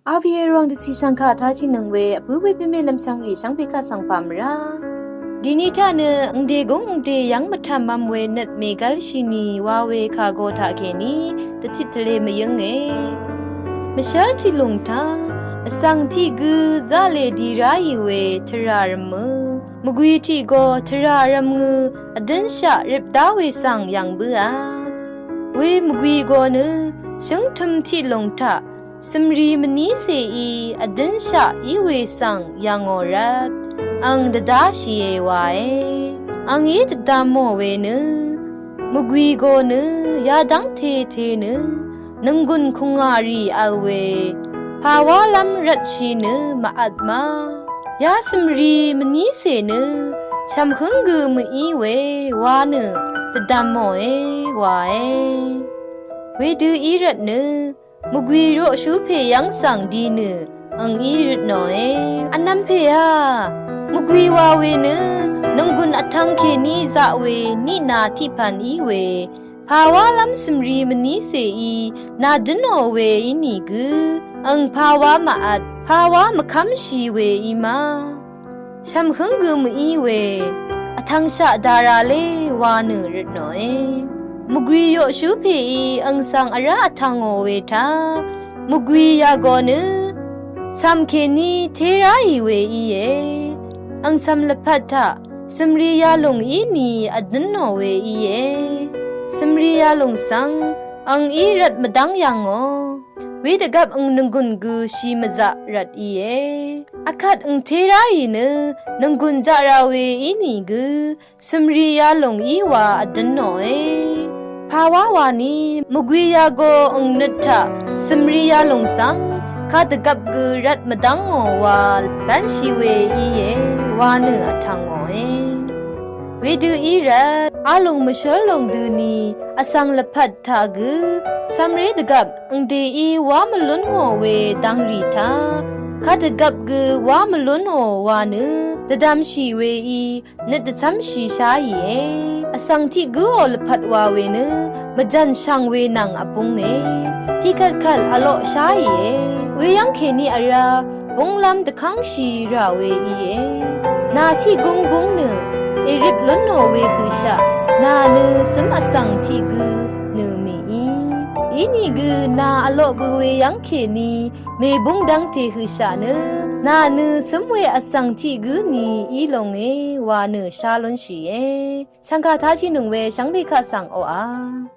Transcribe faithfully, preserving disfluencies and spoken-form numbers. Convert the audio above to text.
Aviero ang dvcì shvngkà tachì nøng we vpø̄ we pvme nvmchvngrì shvngbe kaq svng pà mvrá. Dini taq nø angde gúng angde yv́ng mvtv̀m mvm we nøt mègv́lshì ni wa we kà go taq kèní dvtit tvle mvyǿnge. Mvshv́l tiq lùng taq vsvng tiq gø zaqlè di ráì we tvrà rvmø mvgwi tiq go tvrà rvmngø vdǿnshaq rip dá we svng yv̀ng bǿà. We mvgwi go nø shǿngtø̄m tiq lùng taq cø̀mrì mvní cèí vdǿnshaq í we svng yv̀ngò rvt ang dvdáshìe wae. Angí dvdvmò we nø mvgwi go nø yadv́ng tete nø nònggùn kùngà rì vl we pàwálv́m rvtshì nø mvvt ma. Yacø̀mrì mvní cè nø shv̀mhǿng gø mø̀í we wa nø dvdvmòe wae. Wedø í rvt nø mvgwi roqshú pè yv́ng svng di nø angí røtnòe. Vnvm pèá, mvgwi wa we nø nònggùn vtvng kèní zaq we niqna tiqpv̀n í we pàwálv́m cø̀mrì mvní cèí nadǿnò we ínìgø ang pàwá mvvt pàwá mvkv́mshì we í ma. Shv̀mhǿng gø mø̀í we vtvngshaq dara lé wa nø røtnòe. Mvgwi yoqshú pèí ang svng vrá vtvngò we taq mvgwi yago nø cv̀m kèní té ráì we íe. Ang cv̀m lvpat taq cø̀mrì yalùng í ni vdǿnò we íe. Cø̀mrì yalùng svng angí rvt mvdv́ng yv̀ngò. Wedvgvp ang nònggùn gø shì mvzaq rvt íe. Akvt ang té ráì nø nònggùn zaqra we ínìgø cø̀mrì yalùng í wa vdǿnòe. Pàwá wani mvgwi yago ang nøt taq cø̀mrì yalùng svng kadvgvp gø rvt mvdv́ngò wa lv́nshì we íe wa nø vtvngòe. Wedø í rvt alùng mvshǿl lùng døni vsvng lvpat taq gø cv̀mré dvgvp angdeí wá mvlúnngò we dvngrì taq kadvgvp gø wá mvlúnngò wa nø dvdvmshì weí nøt dvcv́mshì sháìe. Vsvng tiq gǿò lvpat wa we nø mvjv̀n shv̀ng we nvng vbúnge. Tiqkvtkvt vloq sháìe. Weyv́ng kèní vrá búnglv́m dvkv́ngshì rà we íe. Nà tiq gúng búng nø èrip lúnò we høqshaq nà nø cǿm vsvng tiq gǿ nø mèí. Ínìgø nà vloq bø we yv́ng kèní mèbúng dv́ngte høqshaq nø nà nø cǿm we vsvng tiq gǿ ni í longe wa nø shá lúnshìe. Shv̀ngkà tachì nøng we shvngbe kaq svng oqà.